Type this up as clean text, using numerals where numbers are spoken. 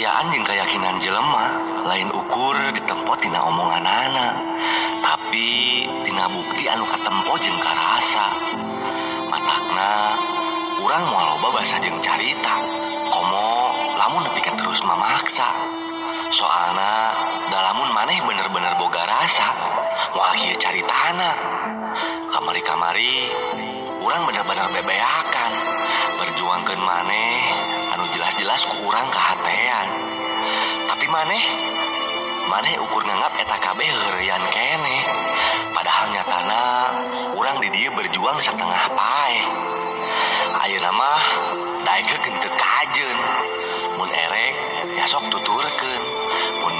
Kapercayaan jeung kayakinan jelema lain ukur ditempo tina omonganana, tapi tina bukti anu katempo jeung karasa. Matakna urang moal loba basa jeung carita, komo lamun nepi ka terus mamaksa. Soalna da lamun maneh bener-bener boga rasa, moal kieu caritana. Kamari-kamari urang bener-bener bebeakan berjuangkeun maneh anu jelas-jelas ku urang kahatean. Tapi maneh maneh ukur nganggap eta kabeh heureuyan keneh. Padahal nyatana urang di dieu berjuang satengah paeh. Ayeuna mah daekeun teu kajeun. Mun erek nya sok tuturkeun, mun